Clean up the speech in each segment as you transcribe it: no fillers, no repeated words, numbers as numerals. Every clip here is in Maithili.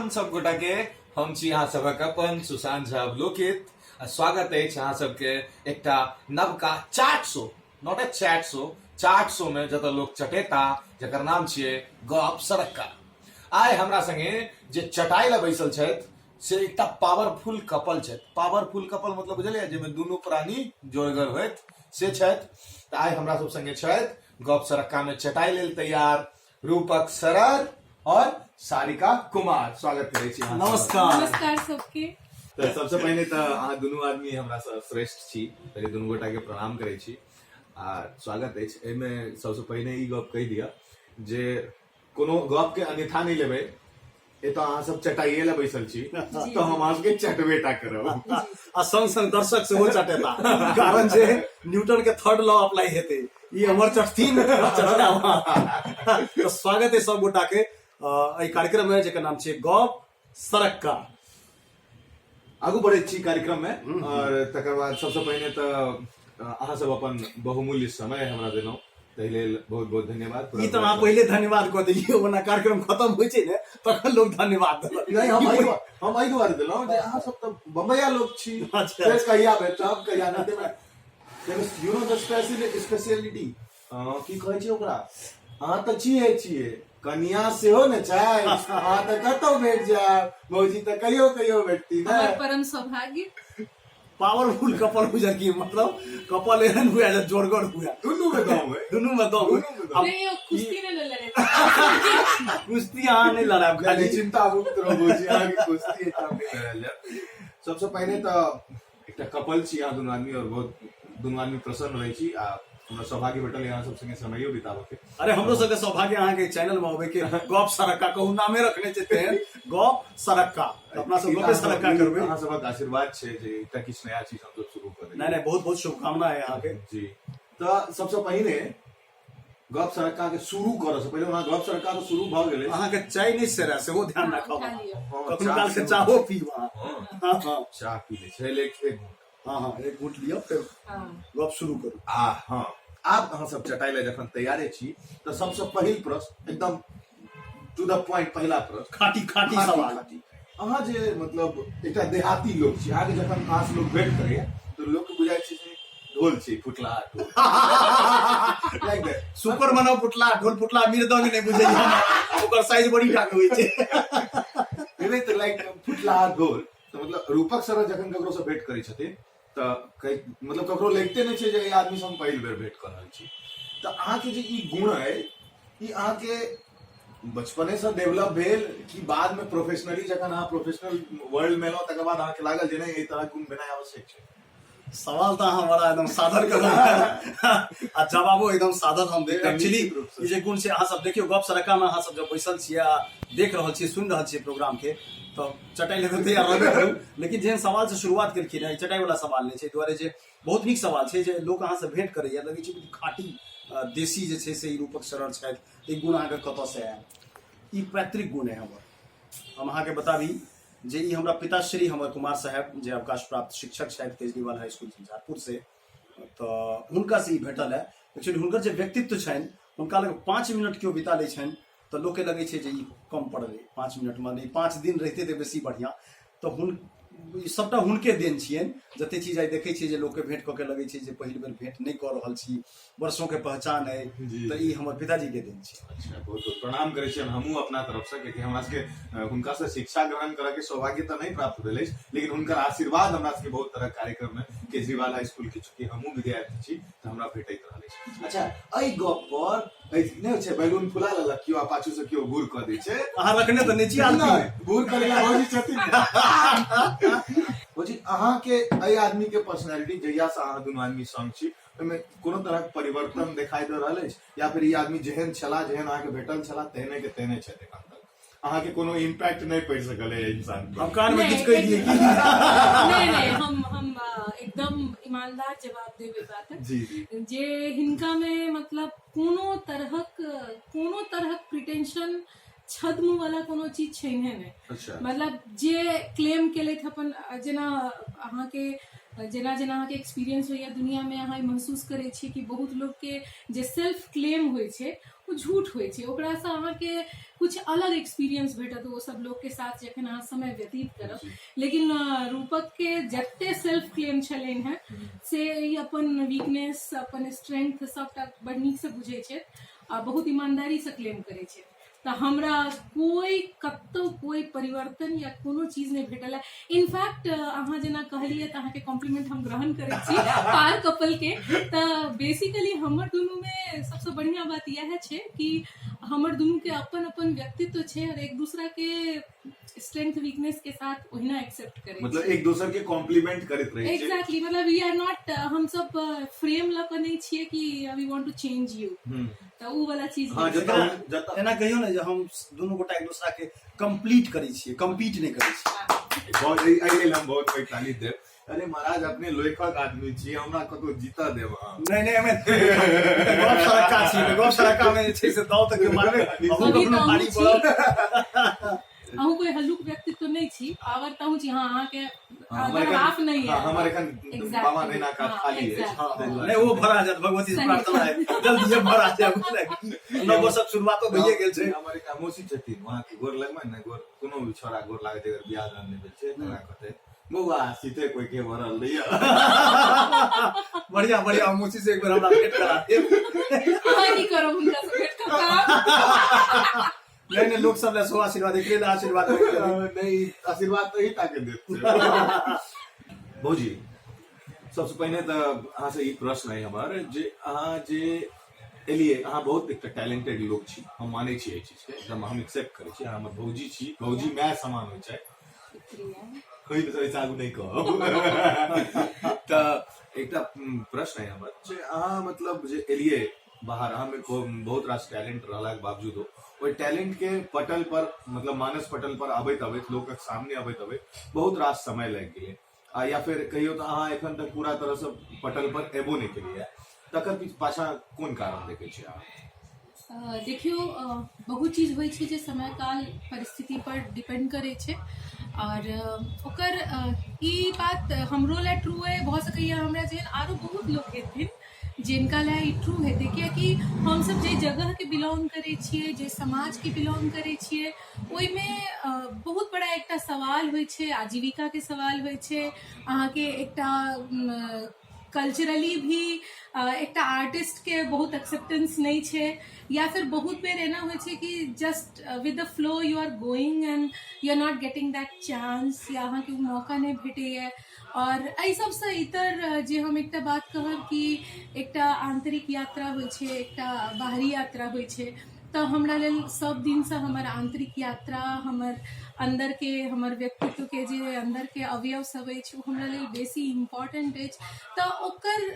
प्रणाम सब गोटा के। हम छी अहाँ सबक अपन सुशांत झा अवलोकित आ स्वागत अछि अहाँ सबके एकटा नवका chat show, not a chat show, chat show में जतऽ लोक चटेता, जकर नाम छियै गप सरक्का। आइ हमरा संगे जे चटाइ लए बैसल छथि से एकटा पावरफुल कपल छथि। पावरफुल कपल मतलब बुझलियै, जाहिमे दुनू प्राणी जोड़गर होइत से छथि। तऽ आइ हमरा सब संगे छथि गप सरक्का में चटाइ लेल तैयार रूपक सरर और सारिका कुमार। स्वागत करै छी अहाँ सबक। नमस्कार। नमस्कार सबके। तऽ सबसँ पहिने तऽ अहाँ दुनू आदमी हमरा सँ श्रेष्ठ छी, पहिले दुनू गोटा के प्रणाम करै छी आ स्वागत अछि। एहिमे सबसँ पहिने ई गप कहि दिअ जे कोनो गप के अन्यथा नहि लेबै, एतऽ अहाँ सब चटाइए लए बैसल छी तऽ हम अहाँ सबके चटबे टा करब। आ संग संग दर्शक सेहो चटेता, कारण जे न्यूटन के थर्ड लॉ अप्लाई हेतै, ई हमर चटथिन चटना। तऽ स्वागत है सब गोटा के एहि कार्यक्रम में जेकर नाम छै गप सरक्का। आगू बढ़ैत छी कार्यक्रम में और तकर बाद सबसे पहिने तऽ अहाँ सब अपन बहुमूल्य समय हमरा देलहुँ, ताहि लेल बहुत बहुत धन्यवाद। ई तऽ अहाँ पहिले धन्यवाद कऽ देलियै, ओना कार्यक्रम खत्म होइ छै ने तखन लोक धन्यवाद देलक। नहि, हम एहि दुआरे देलहुँ जे अहाँ सब तऽ बम्बैया लोक छी। अच्छा। फेर कहिया भेटब कहिया नहि देबै, you know the speciality की कहै छै ओकरा, अहाँ तऽ छियै छियै कनिया सेहो ने छै, अहाँ तऽ कतौ भेट जायब, भौजी तऽ कहियो कहियो भेटती ने। हमर परम सौभाग्य। पावरफुल कपल बुझल की मतलब कपल एहन हुए जे जोरगर हुए, दुनू में दम है, दुनू में दम। दुनू में दम। नहीं, ओ कुश्ती नहीं लड़े। कुश्ती अहाँ नहीं लड़ायब, खाली खाली चिंता मुक्त रहो भौजी, अहाँके कुश्ती एहिठाम नहि लड़ायल जायत। सबसँ पहिने तऽ एकटा कपल छी अहाँ दुनू आदमी और बहुत दुनू आदमी प्रसन्न रहै छी आ हमरा सौभाग्य भेटल अहाँ सब संगे समयो बिताबऽ के। अरे हमरो सबके सौभाग्य अहाँके चैनल में अबै के। गप सरक्का कहू नामे रखने छै तेहन गप सरक्का, तऽ अपना सब गपे सरक्का करबै। अहाँ सबक आशीर्वाद छै जे एकटा किछु नया चीज हमसब शुरू कऽ नहीं नहीं, बहुत बहुत शुभकामना है अहाँके। जी, तऽ सबसँ पहिने गप सरक्का के शुरू करऽ से पहिले, ओना गप सरक्का तऽ शुरू भऽ गेलै। अहाँके चाय नहि सेरा सेहो ध्यान राखब। खा लिअ। हँ, कखनो चाह काल के सेहो। चाहो पीब अहाँ। हँ, हँ हँ, चाह पी लै छै, एक एक घूंट। हँ हँ, एक घूंट लिअ फेर हाँ। गप शुरू करू। आ हँ, आब अहाँ सब चटाइ लए जखन तैयारे छी तऽ सबसँ पहिल प्रश्न, एकदम टू the point पहिला प्रश्न, खाटी खाटी सवाल। खाटी। अहाँ जे मतलब एकटा देहाती लोक छी, अहाँके जखन अहाँ से लोक भेंट करैया तऽ लोक के बुझाइ छै जे ढोल छै फुटला ढोल। Like that. Super मनो फुटला ढोल फुटला मृदंग नहि बुझै ओकर साइज बड़ी टा के होइ छै। नहि तऽ लाइक फुटला ढोल तऽ मतलब रूपक सर जखन ककरो से भेंट करै छथिन तऽ मतलब ककरो लगिते नहि छै जे एहि आदमी से हम पहिल बेर भेंट कऽ रहल छी। तऽ अहाँके जे ई गुण अइ, ई अहाँके बचपने से डेवलप भेल कि बाद में प्रोफेशनली जखन अहाँ प्रोफेशनल वर्ल्ड में एलहुँ तकर बाद अहाँके लागल जे नहि एहि तरहक गुण भेनाइ आवश्यक छै? सवाल तऽ अहाँ बड़ा एकदम सादर केलहुँ आ जवाबो एकदम सादर हम देब। एकदम एक्चुअली निश्चित रूप से। ई जे गुण छै, अहाँ सब देखियौ गप सरक्का में अहाँ सब जब बैसल छियै आ देख रहल छियै सुनि रहल छियै प्रोग्राम के तऽ चटाइ लेबै तैयार रहबे करू, लेकिन जेहन सवाल से शुरुआत केलखिन हेँ, ई चटाइ वाला सवाल नहि छै, एहि दुआरे जे बहुत नीक सवाल छै जे लोक अहाँ से भेंट करैया लगै छै कि खाँटी देसी जे छै से ई रूपक सरल छथि, ई गुण अहाँके कतऽ से आयल? ई पैतृक गुण है हमर। हम अहाँके बताबी जे ई हमरा पिताश्री हमर कुमार साहेब जे अवकाश प्राप्त शिक्षक छथि केजरीवाल हाई स्कूल झंझारपुर से, तऽ हुनका से ई भेटल है। एक्चुअली हुनकर जे व्यक्तित्व छनि, हुनका लग 5 मिनट केओ बिता लै छनि तऽ लोकके लगै छै जे ई कम पड़लै 5 मिनटमे, नहि 5 दिन रहितै तऽ बेसी बढ़िआँ। तऽ ई सबटा हुनके देन छियनि। जते चीज आइ देखै छियै जे लोकके भेंट कऽ के लगै छै जे पहिल बेर भेंट नहि कऽ रहल छी, वर्षों के पहचान अइ, तऽ ई हमर पिताजी के देन छै। अच्छा, बहुत बहुत प्रणाम करै छियनि हमहूँ अपना तरफ से, कियाकि हमरा सबके हुनका से शिक्षा ग्रहण करऽ के सौभाग्य तऽ नहि प्राप्त भेल अछि, लेकिन हुनकर आशीर्वाद हमरा सबके बहुत तरहक कार्यक्रम में केजरीवाल हाई स्कूल के चूँकि हमहूँ विद्यार्थी छी तऽ हमरा भेटैत रहल अछि। अच्छा, एहि गप पर नहि होइ छै बैलून फुला लेलक केओ आ पाछू से केओ गुड़ कऽ दै छै। अहाँ रखने तऽ नहि छी आदमी। नहि, गुड़ करै लए भौजी छथिन। भौजी, अहाँके एहि आदमी के पर्सनैलिटी जहिया से अहाँ दुनू आदमी संग छी ओहिमे कोनो तरहक परिवर्तन देखाई दऽ रहल अछि या फिर ई आदमी जेहन छलाह, जेहन अहाँके भेटल छलाह तेहने के तेहने छथि एखन तक, अहाँके कोनो इम्पैक्ट नहि पड़ि सकल है इंसान पर? हम कान में नहीं, किछु कहि दिए की? नहीं नहीं, हम एकदम ईमानदार जवाब देबै बातक। जी जी। जे हिनका में मतलब कोनो तरहक प्रिटेंशन छद्म वाला कोनो चीज छैहे नहि। मतलब जे क्लेम केलथि अपन, जेना अहाँके जेना जेना अहाँके एक्सपीरियंस होइया दुनिया में, अहाँ महसूस करै छी कि बहुत लोकके जे सेल्फ क्लेम होइ छै ओ झूठ होइ छै। ओकरासँ अहाँके कुछ अलग एक्सपीरियंस भेटत ओ सब लोकके साथ जखन अहाँ समय व्यतीत करब। लेकिन रूपक के जते सेल्फ क्लेम छलनि हेँ से ई अपन वीकनेस, अपन स्ट्रेंथ सबटा बड़ नीकसँ बुझै छथि आ बहुत ईमानदारीसँ क्लेम करै छथि। तऽ हमरा कोइ कतौ कोइ परिवर्तन या कोनो चीज नहि भेटल है। इनफैक्ट अहाँ जेना कहलियै तऽ अहाँके कॉम्प्लीमेंट हम ग्रहण करै छी पार कपल के। तऽ बेसिकली हमर दुनूमे सबसँ बढ़िआँ बात इएह छै कि हमर दुनूके अपन अपन व्यक्तित्व छै और एक दूसरा के स्ट्रेंथ वीकनेस के साथ ओहिना एक्सेप्ट करै। मतलब एक दोसर के कॉम्प्लीमेंट करैत रहै छै। एग्जैक्टली, मतलब वी आर not, हम सब फ्रेम लऽ कऽ नहि छियै कि we want to change you, तऽ उ वाला चीज। हाँ, जतऽ जतऽ एना कहियौ ने जे हम दुनू गोटा एक दोसरा के कंप्लीट करै छियै, कम्पीट नहि करै छियै। बहुत एहि लेल हम बहुत पैघ ताली देब। अरे महाराज, अपने लेखक आदमी छी, हमरा कतौ जीता देब अहाँ? नहि नहि, एहिमे गप सड़क्का छी, तऽ गप सड़क्का मे जे छै से दाव तऽ केओ मारबे, अहूँ अभी कखनो तऽ भारी अहूँ छी। पड़ब। अहूँ कोई हल्लुक व्यक्तित्व नहि छी, पावर तऽ अहूँ छी। हाँ, अहाँके हाँ, हमर अगर एखन हाफ नहि हाँ, है। हमर एखन Exactly. बाबा नैना कात हाँ, खाली अछि। exactly. हाँ, ताहि दुआरे। नहि, ओ भरा जायत, भगवती से सही। प्रार्थना है जल्दी भरा जाय, बुझलियै? नव वर्षक शुरुआतो भइए गेल छै। हमर एकटा मौसी छथिन, वहाँ के गोर लगबै ने, गोर कोनो भी छोरा गोर लागै छै, अगर बियाह दान नहि भेल छै तऽ ओकरा कहतै, बौआ सीते कोई के भरल रहिए। बढ़िया बढ़िया, मौसी से एक बेर हमरा भेंट करा देब। अहाँ की करब हुनका से भेंट कऽ कऽ? नहि नहि, लोक सब लए सेहो आशीर्वाद, एकरे लए आशीर्वाद मांगि लेबै। नहि, आशीर्वाद तऽ ही ताके देत। भौजी, सबसँ पहिने तऽ अहाँसँ ई प्रश्न अइ हमर जे अहाँ जे एलियै, अहाँ बहुत एकटा टैलेंटेड लोक छी, हम मानै छी एहि चीजके, एकदम हम एक्सेप्ट करै छी। अहाँ हमर भौजी छी, भौजी माय समान होइ छै। शुक्रिया। कोई एहिसँ आगू नहि कहब। तऽ एकटा प्रश्न अइ हमर जे अहाँ मतलब जे एलियै बाहर, अहाँमे बहुत रास टैलेंट रहलाके बावजूदो ओहि टैलेंट के पटल पर, मतलब मानस पटल पर अबैत अबैत, लोकक सामने अबैत अबैत बहुत रास समय लागि गेलै, आ या फिर कहियौ तऽ अहाँ एखन तक पूरा तरहसँ पटल पर एबो नहि केलियै, तकर पाछाँ कोन कारण देखै छियै अहाँ? देखियौ, बहुत चीज होइ छै जे समय काल परिस्थिति पर डिपेंड करै छै आओर ओकर ई बात हमरो लए ट्रू अइ, भऽ सकैए हमरा जेहन आरो बहुत लोक हेथिन जिनका लए ई ट्रू हेतै, कियाकि हमसभ जाहि जगहके बिलोंग करै छियै, जे समाजके बिलोंग करै छियै, ओहिमे बहुत बड़ा एकटा सवाल होइ छै, आजीविकाके सवाल होइ छै। अहाँके एकटा कल्चरली भी एकटा आर्टिस्टके बहुत एक्सेप्टेंस नहि छै, या फिर बहुत बेर एना होइ छै कि just with the flow you are going and you are not getting that chance, या अहाँके ओ मौका नहि भेटैए। आओर एहि सबसँ इतर जे हम एकटा बात कहब कि एकटा आन्तरिक यात्रा होइ छै, एकटा बाहरी यात्रा होइ छै। तऽ हमरा लेल सब दिनसँ हमर आन्तरिक यात्रा, हमर अन्दरके, हमर व्यक्तित्वके जे अन्दरके अवयव सब अछि, ओ हमरा लेल बेसी इम्पोर्टेंट अछि। तऽ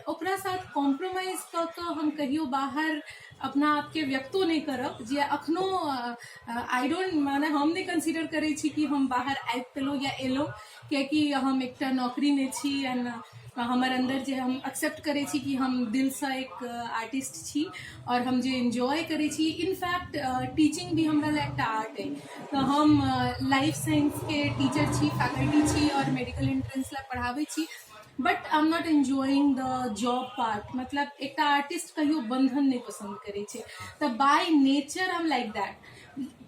ओकरा साथ कॉम्प्रोमाइज कऽ कऽ हम कहियो बाहर अपना आपके व्यक्तो नहि करब, जे अखनो I don't, माने हम नहि कंसीडर करै छी कि हम बाहर आबि पेलहुँ या एलहुँ, कियाकि हम एकटा नौकरीमे छी एंड हमर अन्दर जे हम एक्सेप्ट करै छी कि हम दिलसँ एक आर्टिस्ट छी और हम जे एन्जॉय करै छी। इनफैक्ट टीचिंग भी हमरा लए एकटा आर्ट अइ। तऽ हम लाइफ साइंसके टीचर छी, फैकल्टी छी और मेडिकल एंट्रेंस लए पढ़ाबै छी, but I am not enjoying the job part. मतलब एकटा आर्टिस्ट कहियो बंधन नहि पसन्द करै छै, तऽ by nature I am like that.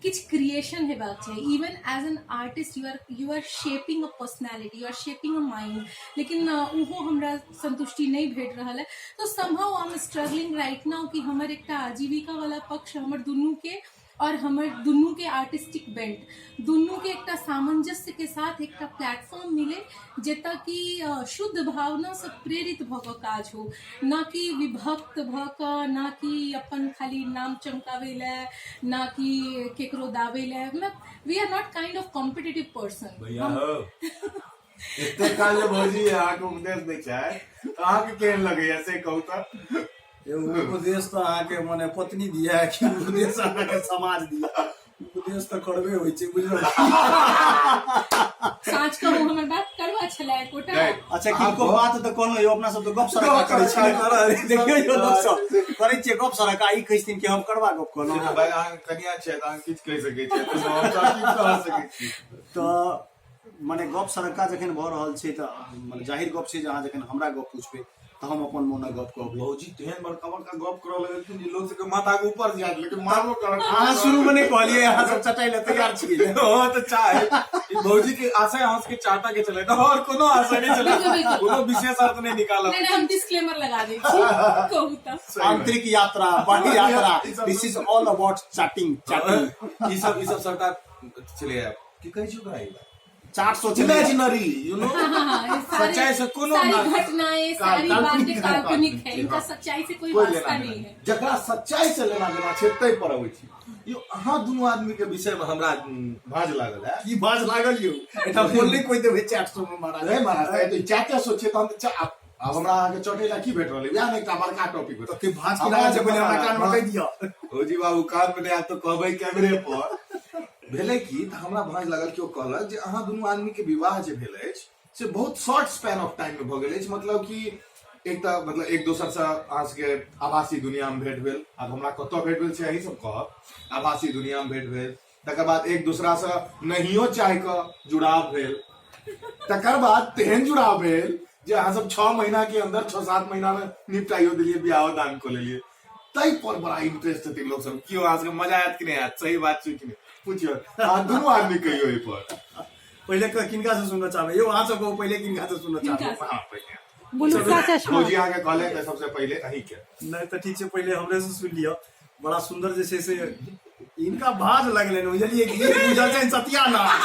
किछु क्रिएशन हेबाक चाही। Even as an artist you are shaping a personality, you are shaping a mind, लेकिन ओहो हमरा संतुष्टि नहि भेट रहल है। तऽ somehow I am struggling right now कि हमर एकटा आजीविका वाला पक्ष, हमर दुनूके और हमर दुनूके आर्टिस्टिक बेंट, दुनूके एकटा सामंजस्य के साथ एकटा प्लेटफॉर्म मिले, जतऽ कि शुद्ध भावनासँ प्रेरित भऽ कऽ काज हो, न कि विभक्त भऽ कऽ, न कि अपन खाली नाम चमकाबै लए, न कि केकरो दाबै लए। मतलब we are not kind of competitive person. भैया हो, एते काल जे भौजी अहाँके उपदेश दै छै तऽ अहाँके केहन लगैया से कहू तऽ। एगो उपदेश तऽ अहाँके मने पत्नी दिया कि उपदेश अहाँके समाज दिया? उपदेश तऽ करबे होइ छै, बुझलहुँ? साँच कहू, हमर बात करवा छलै एकोटा? नहि। अच्छा, किनको बात तऽ कहलहुँ यौ, अपना सब तऽ गप सरका करै छियै। देखियौ यौ, लोक सब करै छियै गप सरका, ई कहै छथिन कि हम करवा गप कहलहुँ। भाई, अहाँ कनिया छै तऽ अहाँ किछु कहि सकै छियै, तऽ हम सब की कह सकै छी? तऽ मने गप सरक्का जखन भऽ रहल छै तऽ मने जाहिर गप छै जे अहाँ जखन हमरा गप पूछबै तऽ हम अपन मोनक गप कहबै। भौजी तेहन बड़का बड़का गप करऽ लगलखिन जे लोक सबके माथा के ऊपर जायत, लेकिन मारबो करत। अहाँ शुरू मे नहि कहलियै अहाँ सब चटाइ लए तैयार छियै। हाँ तऽ चाहे ई भौजी के आशय अहाँ सबके चाटा के चले और कोनो आशय नहीं चले, बिल्कुल, बिल्कुल। कोनो विशेष अर्थ नहीं निकालब। नहीं नहीं, हम डिस्क्लेमर लगा दै छी, कहू तऽ। सही बात। आंतरिक यात्रा, बाह्य यात्रा, this is all about chatting chatting. ई सब सबटा छलैया की कहै छै ओकरा, ई बात चाट सो छलै। Imaginary, you know. हाँ हाँ हाँ, ये सारे सच्चाई से कोनो सारी ना- घटनाएं, सारी काल्पनिक बातें है, काल्पनिक है, काल्पनिक, इनका हाँ। सच्चाई से कोई कोई वास्ता लेना नहीं देना है। जकरा सच्चाई से लेना देना छै ताहि पर अबै छी। यौ अहाँ दुनू आदमी के विषय में हमरा भाज लागल है। की बाज लागल यौ? एठाम बोल नहि कोई देबै चाट सो में महाराज। नहीं महाराज, तऽ चाटे सो छै तऽ हम तऽ आब हमरा अहाँके चटै ला की भेट रहल है, वएह ने एकटा बड़का टॉपिक। तऽ की भाज की लागल छै, पहिले हमरा कान में कहि दिअ। भौजी बाबू कान में नहि आयत तऽ कहबै कैमरे पर। भेलै की तऽ हमरा भाँज लागल कि ओ कहलक जे अहाँ दुनू आदमी के विवाह जे भेल अछि से बहुत शॉर्ट स्पैन ऑफ टाइम में भऽ गेल अछि। मतलब कि एक तऽ मतलब एक दोसर से अहाँ सबके आभासी दुनिया में भेंट भेल, आब हमरा कतऽ भेंट भेल छै अहीं सब कहब, आभासी दुनिया में भेंट भेल, तकर बाद एक दूसरा से नहियो चाहि कऽ जुड़ाव भेल, तकर बाद तेहन जुड़ाव भेल जे अहाँ सब 6 महीना के अंदर 6-7 महीना में निपटाइयो देलियै, बियाहो दान कऽ लेलियै। ताहि पर बड़ा इंटरेस्ट हेतै लोक सब, केओ अहाँ सबके मजा आयत कि नहि आयत, सही बात छै कि नहि पुछियौ अहाँ दुनू आदमी कहियौ एहि पर। पहिले किनका से सुनऽ चाहबै यौ अहाँ सब कहू, पहिले किनका से सुनऽ किनका चाहबै? से? हाँ, पहिले बुलुका चश्मा। भौजी अहाँके कहले तऽ सबसे पहिले अहीं के। नहि तऽ ठीक छै, पहिले हमरे से सुनि लिअ। बड़ा सुंदर जे छै से इनका भाज लगलनि, बुझलियै कि बुझल छनि सत्यानाश।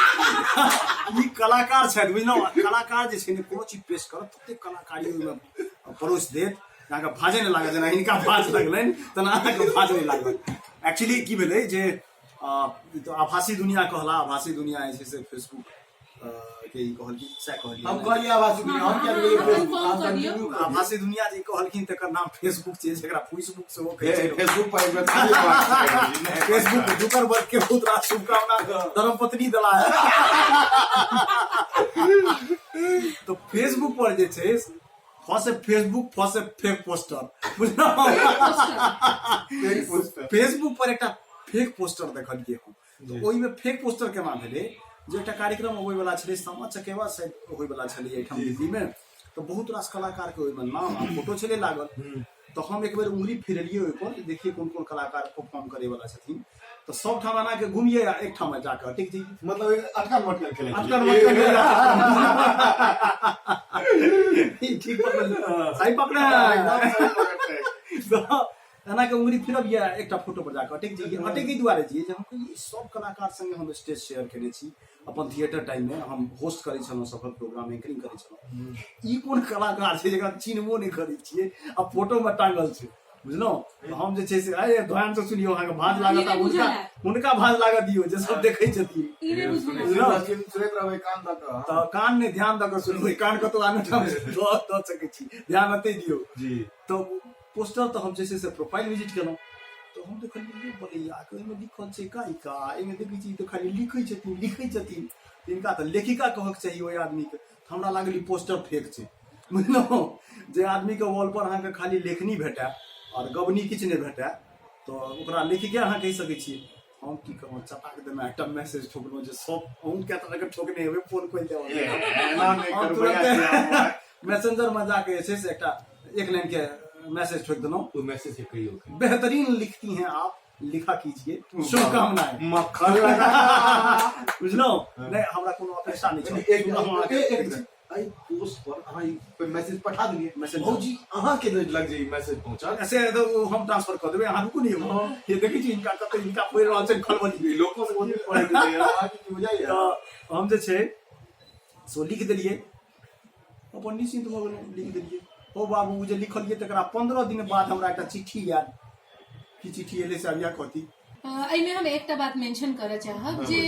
ई कलाकार छथि, बुझलहुँ? कलाकार जे छै ने कोनो चीज पेश करत ततेक कलाकारी ओहिमे परोसि देत अहाँके भाजे नहि लागत। जेना हिनका भाज लगलनि तेना अहाँके भाज नहि लागत। एक्चुअली की भेलै जे ई तऽ आभासी दुनिया कहला, आभासी दुनिया जे छै से फेसबुक के ई कहलखिन, सएह कहलियै। हम कहलियै आभासी दुनिया, हम किया गेलियै हाँ, फेसबुक? confirm अहाँ कऽ दियौ। continue कऽ दियौ। आभासी दुनिया जे कहलखिन तकर नाम फेसबुक छै, जकरा फेसबुक सेहो कहै छै। फेसबुक पर एक बेर खाली बात करी, नहि। फेसबुक जुकरबर्ग के बहुत रास शुभकामना धर्मपत्नी दला है। तो फेसबुक पर जे छै फसे फेसबुक फसे फेक पोस्टर, बुझलहुँ? फेक पोस्टर। फेसबुक पर एकटा फेक पोस्टर देखलियै हम। तऽ ओहिमे फेक पोस्टर केना भेलै जे एकटा कार्यक्रम अबै वला छलै, सामा चकेवा शायद होय वला छलै एहिठाम दिल्लीमे, तऽ बहुत रास कलाकारके ओहिमे नाम आ फोटो छलै लागल। तऽ हम एक बेर उंगली फिरेलियै ओहिपर, देखियै कोन कोन कलाकार परफॉर्म करे वला छथिन, तऽ सब ठाम एना के घुमियै आ एक ठाम जाके अटकि जइयै। मतलब एक अटकन मटकन खेलै छलियै। अटकन मटकन खेलै। ठीक पकड़ल, सही पकड़े। एकदम सही पकड़ते। तऽ एना के उंगली फिरबियै आ एकटा फोटो पर जाके अटकि जइयै। अटकि एहि दुआरे जइयै जे हम कहियै सब कलाकार संगे हम स्टेज शेयर केने छी अपन थिएटर टाइम मे, हम होस्ट करै छलहुँ सफल प्रोग्राम, एंकरिंग करै छलहुँ, ई कोन कलाकार छै जकरा चिन्हबो नहि करै छियै आ फोटो मे टांगल छै, बुझलहुँ? तऽ हम जे छै से अरे ध्यान से सुनियौ, अहाँके भाँज लागत आ ई नहि हुनका बुझल है। हुनका भाँज लागत दियौ जे सब देखै छथिन। ई नहि बुझल है। सुनैत सुनैत रहबै कान दऽ कऽ। तऽ कान नहि, ध्यान दऽ कऽ सुनबै, कान कतौ आनो ठाम दऽ दऽ सकै छी, ध्यान एतै दियौ। जी। तऽ पोस्टर तऽ हम जे छै से प्रोफाइल विजिट केलहुँ तऽ हम देखलियै ये बलैया के ओहिमे लिखल छै गायिका, एहिमे देखै छी तऽ खाली लिखै छथिन लिखै छथिन, हिनका तऽ लेखिका कहक चाही ओहि आदमीके। तऽ हमरा लागल ई पोस्टर फेक छै, बुझलहुँ? जे आदमीके वॉल पर अहाँके खाली लेखनी भेटए आओर गबनी किछु नहि भेटए तऽ ओकरा लेखिके अहाँ कहि सकै छियै। हम की करब, चटाक देने एकटा मैसेज ठोकलहुँ जे सब अहूँ कए तरहके ठोकने हेबै, फोन खोलि देब। एना नहि हम करबै। तुरन्ते मैसेंजर में जाके जे छै से एकटा एक लाइन के मैसेज ठोक देलहुँ। ओ मैसेज के कहियौ कनि। बेहतरीन लिखती हैं आप, लिखा कीजिए, शुभकामनाएं। मक्खन लगा। बुझलहुँ? नहि, हमरा कोनो अपेक्षा नहि छल। एक सुनलहुँ अहाँके। एक मिनट, एहि पोस्ट पर अहाँ ई मैसेज पठा देलियै Messenger। भौजी अहाँ के लग जे ई मैसेज पहुंचल से तऽ ओ हम ट्रांसफर कऽ देबै, अहाँ रुकू ने यौ। ये देखै छी हिनका कते हिनका पढ़ि रहल छै खलबली। ई लोको से बहुत पढ़ै छै, अहाँके की बुझाइया? तऽ हम जे छै से ओ लिख देलियै, अपन निश्चिन्त भऽ गेलहुँ, लिख देलियै। ओ बाबू, ओ जे लिखलियै तकरा 15 दिन बाद हमरा एकटा चिट्ठी आयल। की चिट्ठी एलै से अबिया कहती। एहिमे हम एकटा बात मेंशन करऽ चाहब जे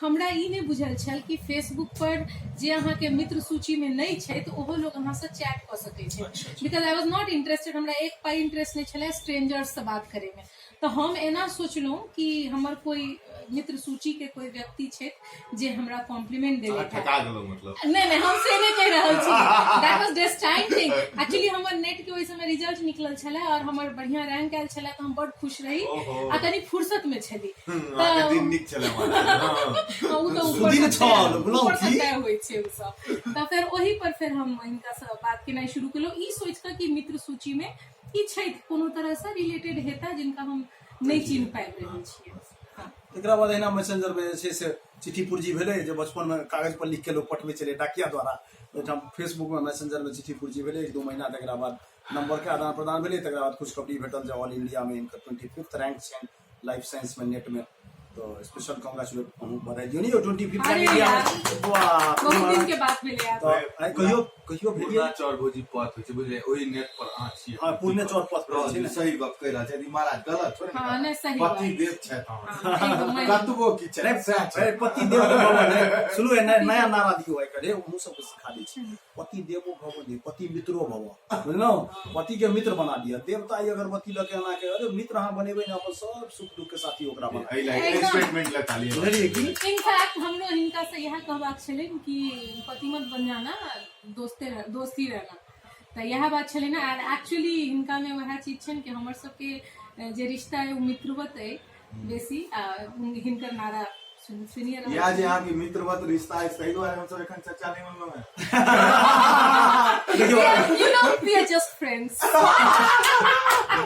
हमरा ई नहि बुझल छल कि फेसबुक पर जे अहाँके मित्र सूचीमे नहि छै तऽ ओहो लोग अहाँसँ चैट कऽ सकै छै, because I was not interested. हमरा एक पाइ इंटरेस्ट नहि छलै स्ट्रेंजर्स से बात करैमे। तऽ हम एना सोचलहुँ कि हमर कोइ मित्र सूची के कोइ व्यक्ति छथि जे हमरा कॉम्प्लीमेंट अहाँ देलथि। ठका गेलहुँ मतलब? नहि नहि, हम से नहि कहि रहल छी। That was destined thing actually. हमर नेट के ओहि समय रिजल्ट निकलल छलै और हमर बढ़िया रैंक आयल छलै, तऽ हम बड खुश रही ओहो। आ कनी फुर्सत में छली। अहाँके दिन नीक छलै महाराज, हँ। हाँ, ओ तऽ ऊपर सुदिन से छल, तय- बुझलहुँ ऊपर से की? तय होइ छै ओ सब। तऽ फेर ओहि पर फेर हम हिनका से बात केनाइ शुरू केलहुँ, ई सोचि कऽ कि मित्र सूची में ई छथि, कोनो तरह से रिलेटेड हेता जिनका हम नहि चिन्ह पाबि रहल छियै। हँ। तकरा बाद एहिना मैसेंजर मे जे छै से चिट्ठी पुर्जी भेलै, जे बचपन मे कागज पर लिख के लोक पठबै छलै डाकिया द्वारा, ओहिठाम फेसबुक मे मैसेंजर मे चिट्ठी पुर्जी भेलै 1-2 महीना। तकरा बाद नंबर के आदान प्रदान भेलै। तकरा बाद खुशखबरी भेटल जे ऑल इंडिया मे हिनकर 25th rank छनि लाइफ साइंस में नेट में, तो स्पेशल कांग्रेचुलेट अहूँ बधाई दियौ। नहीं 25th अरे रैंक इंडिया यार। में, बाप रे बहुत दिन बाप। के बाद भेलै यार। तऽ आइ कहियो कहियो पूर्णा भेलियै चौर भौजी पथ होइ छै, बुझलियै? ओहि नेट पर अहाँ छियै। हँ, पूर्णे चौर पथ पर छै ने। सही गप कहि रहल छै महाराज, गलत थोड़े ने। हँ, नहि, सही पति बात। देव छथि अहाँ। हाँ, एगो कतबो की छै सएह छै। अरे पति देव भव ने, सुनू, ए नया नारा दियौ आइ काल्हि, हमहूँ सबके सिखा दै छी, पति देवो भव ने पति मित्रो भव, बुझलहुँ? पति के मित्र बना लिअ। देवता ई अगरबत्ती लऽ के एना के, अरे मित्र अहाँ बनेबै ने, अपन सब सुख दुख के साथी ओकरा बना। एहि लए एकदम। स्टेटमेंट लए ताली। बुझलियै की? इनफैक्ट हमरो हिनका से इएह कहबाक छलनि कि पति मत बन जाना, दोस्ते रह, दोस्त ही रहना। तऽ इएह बात छलै ने। आर एक्चुअली हिनका में वएह चीज छनि कि हमर सबके जे रिश्ता है ओ मित्रवत अइ बेसी, आ हिनकर नारा सुनिए रहल इएह जे छी। अहाँके मित्रवत रिश्ता अछि, ताहि दुआरे हमसब एखन चचा नहि बनलहुँ हेँ। देखियौ, You know, we are just friends.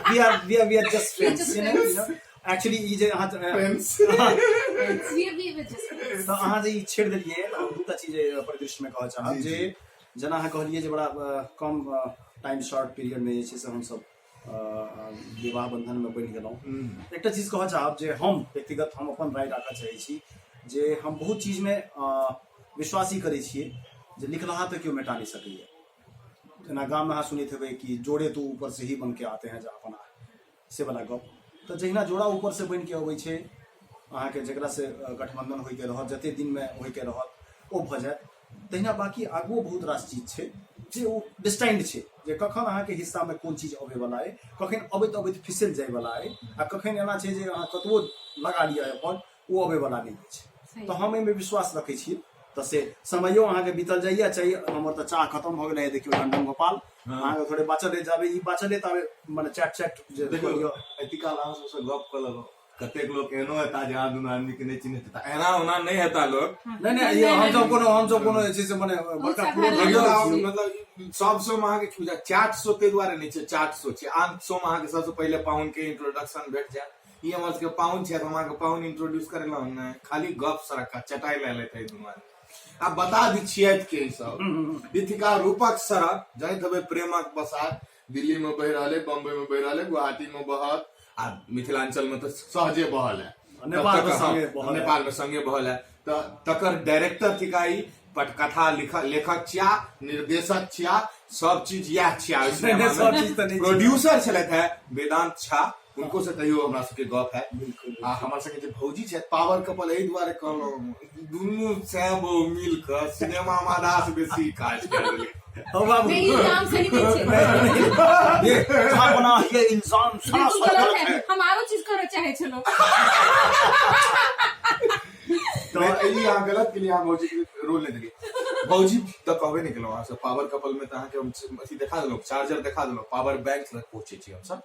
We are just We are friends, just you know, friends. you know? Actually ई जे अहाँ Friends. We were just friends. तऽ अहाँ जे ई छेड़ देलियै, तऽ हम दूटा चीज एहि परिदृश्यमे कहऽ चाहब जी, जे जी। जेना अहाँ कहलियै जे बड़ा कम टाइम शॉर्ट पीरियड मे जे छै से हमसब विवाह बंधन मे बनि गेलहुँ। एकटा चीज कहऽ चाहब जे हम व्यक्तिगत हम अपन राय राखऽ चाहै छी जे हम बहुत चीज मे विश्वास ई करै छियै जे लिखलाहा तऽ केओ मेटा नहि सकैया। जेना गाम मे अहाँ सुनैत हेबै कि जोड़े तो ऊपर से ही बन के आते हैं जहाँ बना से वाला गप, तऽ जहिना जोड़ा ऊपर से बनि के अबै छै, अहाँके जकरा से गठबंधन होइके रहत, जते दिनमे होइके रहत ओ भऽ जायत, तहिना बाकी आगुओ बहुत रास चीज छै जे ओ डिस्टाइंड छै जे कखन अहाँके हिस्सामे कोन चीज अबैवला अइ, कखन अबैत अबैत फिसल जाइवला अइ, आ कखन एना छै जे अहाँ कतबो लगा लिअ एफर्ट ओ अबैवला नहि अछि। तऽ हम एहिमे विश्वास रखै छी, तऽ से समयो अहाँके बीतल जाइए। चाहे हमर तऽ चाह खतम भऽ गेलै, देखियौ लंडन गोपाल अहाँके थोड़े बाचल अछि, जाबे ई बाचल अछि ताबे मने चैट चैट जे देखियौ, एतिकाल अहाँ सबसँ गप कऽ लेलहुँ, कतेक लोक एहनो हेता जे अहाँ दुनू आदमी के नहि चिन्हैत हेता, एना ओना नहि हेता लोक। नहि नहि, हमसब कोनो जे छै से मने बड़का साधारण पुरोहित लोक छियै। छी। मतलब सब शो में अहाँके की बुझायत, चाट शो ताहि दुआरे नहि छै, चाट शो छै। आन शो में अहाँके सबसँ पहिले पाहुन के इंट्रोडक्शन भेट जायत, ई हमर सबके पाहुन छथि, हम अहाँके पाहुन इंट्रोड्यूस करेलहुँ नहि, खाली गप सरक्का चटाइ लए लेते है दुनू आदमी। आब बता दी छियथि के ई सब इथिका रूपक सड़क जानैत हेबै, प्रेमक बसात दिल्ली में बहि रहल है, बम्बई में बहि रहल है, गुवाहाटी में बहत, आ मिथिलांचल में तऽ सहजे बहल है, नेपाल में संगे बहल है। नेपाल में संगे बहल है। तऽ तकर डायरेक्टर थिका ई, पटकथा लेखक छिया, निर्देशक छिया, सब चीज इएह छिया। नहि, नहि, सब चीज तऽ नहि छै। प्रोड्यूसर छलथि है वेदांत झा, हुनको से कहियो हमरा सबके गप है। बिल्कुल। आ हमर सबके जे भौजी छथि, पावर कपल एहि दुआरे कहलहुँ, दुनू सैम बहु मिल कऽ सिनेमा मे आधा से बेसी काज कर देलियै। हो बाबू। नहीं, इल्जाम सही नहीं छै। ये बना ये इल्जाम बिल्कुल सरासर गलत गलत है। है। हम आरो चीज करऽ चाहे छलहुँ। तऽ ई अहाँ गलत केलियै, अहाँ भौजी के रोल नहि देलियै। भौजी तऽ कहबे नहि केलहुँ अहाँ सब पावर कपल में, तऽ अहाँके हम अथी देखा देलहुँ, चार्जर देखा देलहुँ, पावर बैंक लग पहुँचै छी हमसब।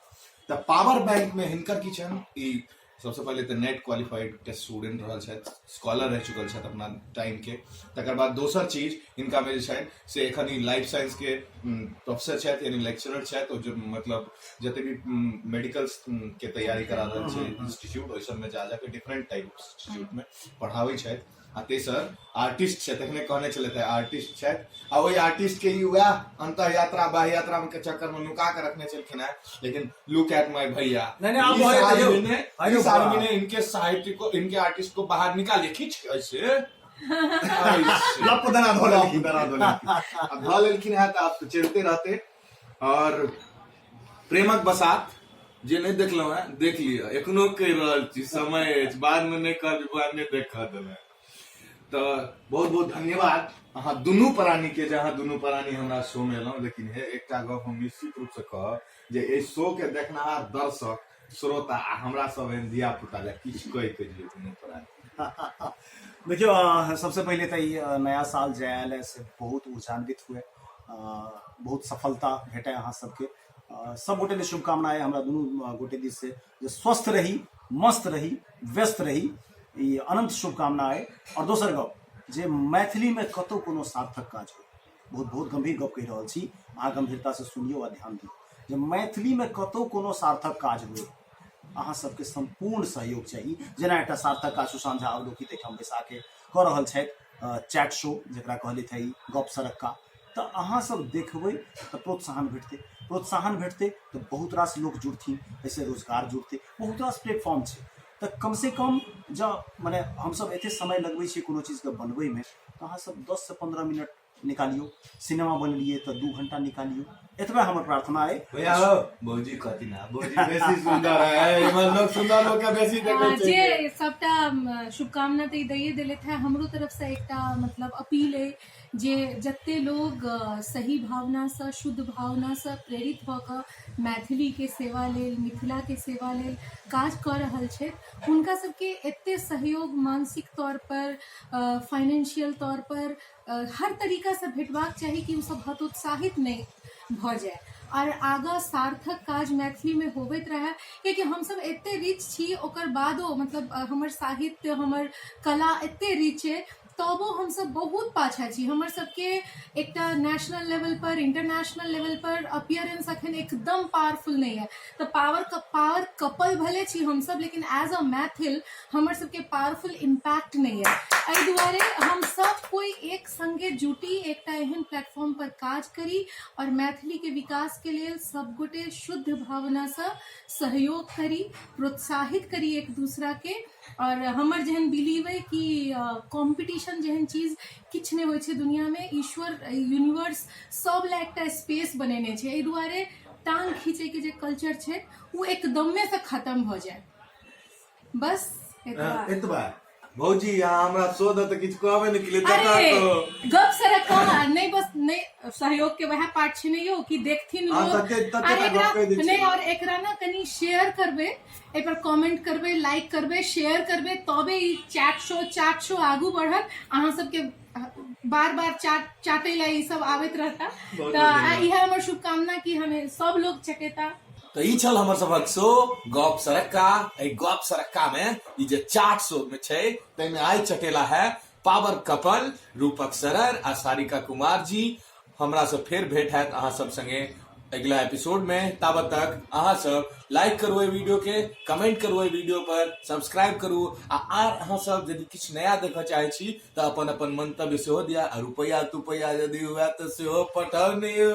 तऽ पावर बैंक में हिनकर की छनि, ई सबसँ पहिले तऽ नेट क्वालिफाइड के स्टूडेंट रहल छथि, स्कॉलर रहि चुकल छथि अपना टाइम के। तकर बाद दोसर चीज हिनका में जे छनि से एखन ई लाइफ साइंस के प्रोफेसर छथि, यानी लेक्चरर छथि। ओ जो मतलब जते भी मेडिकल के तैयारी करा रहल छै इंस्टीट्यूट, ओहि सबमे जा जाके डिफरेंट टाइप इंस्टीट्यूट में पढ़ाबै छथि। आ तेसर आर्टिस्ट छथि, एखने कहने छलथि आर्टिस्ट छथि। आ ओहि आर्टिस्ट के ई वएह अंतः यात्रा बाह्य यात्रा के चक्कर में नुका के रखने छलखिन है, लेकिन लुक एट my भैया। नहीं, नहीं, आप इस बहुत आदमी देखियो। ने, अरे इस वाह। आदमी ने इनके साहित्य को, इनके आर्टिस्ट को बाहर निकालिए, खींच के ऐसे ऐसे। लप दना धो लेलखिन। लप दना धो लेलखिन। अब धो लेलखिन है तऽ आप चलते रहते। और प्रेमक बसात जे नहि देखलहुँ है देख लिअ, एखनो कहि रहल छी, समय अछि, बाद में नहि कहब जे बाद नहि देखऽ देबै। तऽ बहुत बहुत धन्यवाद अहाँ दुनू प्राणी के जे अहाँ दुनू प्राणी हमरा शो में एलहुँ। लेकिन हे, एकटा गप हम निश्चित रूप से कहब जे एहि शो के देखनिहार दर्शक श्रोता आ हमरा सब एहन धिया पुता लए किछु कहि के दियौ कोनो तरह। देखियौ, सबसे पहिले तऽ ई नया साल जे आयल है से बहुत ऊर्जान्वित हुए, बहुत सफलता भेटे अहाँ सबके। सब गोटे ले शुभकामना है हमरा दुनू गोटे दिस से जे स्वस्थ रही, मस्त रही, व्यस्त रही, ई अनंत शुभकामना है। और दोसर गप जे मैथिली में कतौ कोनो सार्थक काज हो, बहुत बहुत गंभीर गप कहि रहल छी, अहाँ गंभीरता से सुनियौ आ ध्यान दियौ जे मैथिली में कतौ कोनो सार्थक काज हो अहाँ सबके संपूर्ण सहयोग चाही। जेना एकटा सार्थक काज सुशांत झा अवलोकित एहिठाम बैसा के कऽ रहल छथि, चैट शो जकरा कहलित है गप सरक्का, तऽ अहाँ सब देखबै तऽ प्रोत्साहन भेटतै, प्रोत्साहन भेटतै तऽ बहुत रास लोक जुड़थिन, एहिसँ रोजगार जुड़तै, बहुत रास प्लेटफॉर्म छै। तऽ कम से कम जँ मने हमसब एते समय लगबै छियै कोनो चीजके बनबैमे तऽ अहाँ सब 10 से 15 मिनट निकालियौ, सिनेमा बनेलियै तऽ 2 घंटा निकालियौ, एतबे हमर प्रार्थना अइ। भैया हो, भौजी कहती ना, भौजी बेसी सुंदर है, इमहर लोग सुंदर लोग के बेसी देखै छै। जे सबटा शुभकामना तऽ ई दैये देलथि है, हमरो तरफ से एकटा मतलब अपील अइ जे जते लोग सही भावनासँ, शुद्ध भावनासँ प्रेरित भऽ कऽ मैथिलीके सेवा लेल, मिथिलाके सेवा लेल काज कऽ रहल छथि, हुनका सबके एते सहयोग मानसिक तौर पर, फाइनेंशियल तौर पर, हर तरीकासँ भेटबाक चाही कि ओसब हतोत्साहित नहि भऽ जाय आओर आगाँ सार्थक काज मैथिलीमे होबैत रहए। कियाकि हमसब एते रिच छी, ओकर बादो मतलब हमर साहित्य, हमर कला एते रिच अइ, तबो हमसब बहुत पाछा छी। हमर सबके एकटा नेशनल लेवल पर, इंटरनेशनल लेवल पर अपियरेंस अखन एकदम पावरफुल नहि यऽ। तऽ पावर कपल भले छी हमसब, लेकिन एज अ मैथिल हमर सबके पावरफुल इम्पैक्ट नहि यऽ। एहि दुआरे हम सब कोइ एक संगे जुटी, एकटा एहन प्लेटफॉर्म पर काज करी और मैथिली के विकास के लेल सब गोटे शुद्ध भावनासँ सहयोग करी, प्रोत्साहित करी एक दूसरा के। और हमर जेहन बिलीव अइ कि कॉम्पिटिशन जेहन चीज किछु नहि होइ छै दुनियामे, ईश्वर यूनिवर्स सब लए एकटा स्पेस बनेने छै। एहि दुआरे टांग खींचैके जे कल्चर छै ओ एकदमे से खत्म भऽ जाय, बस एतबा। एतबा। भौजी, अहाँ हमरा शो दऽ तऽ किछु कहबे नहि केलियै। अरे गप सरक्का नहि, बस नहि सहयोग के वएह पार्ट छै ने यौ कि देखथिन हाँ, लोग। तते आर टा एकरा गप कहि दै छियै। नहि, और एकरा ना कनि शेयर करबै, एहि पर कमेंट करबै, लाइक करबै, शेयर करबै, तबे ई चैट शो आगू बढ़त। अहाँ सबके बार बार चाट चाटे ला ई सब आबैत रहता। बहुत तऽ धन्यवाद। इएह हमर शुभकामना कि हमें सब लोग चकेता। तऽ ई छल हमर सभक शो गप सरक्का। एहि गप सरक्का में ई जे चाट शो में छै ताहिमे आइ चटेला है पावर कपल रूपक सरर आ सारिका कुमार जी। हमरा से फेर भेंट हैत अहाँ सब संगे अगिला एपिसोड में। ताबत तक अहाँ सब लाइक करू एहि वीडियो के, कमेंट करू एहि वीडियो पर, सब्सक्राइब करू आ आर अहाँ सब यदि किछु नया देखऽ चाहै छी तऽ अपन अपन मंतव्य सेहो दिया आ रुपैआ तुपैया यदि हुए तऽ सेहो पठाउ ने यौ।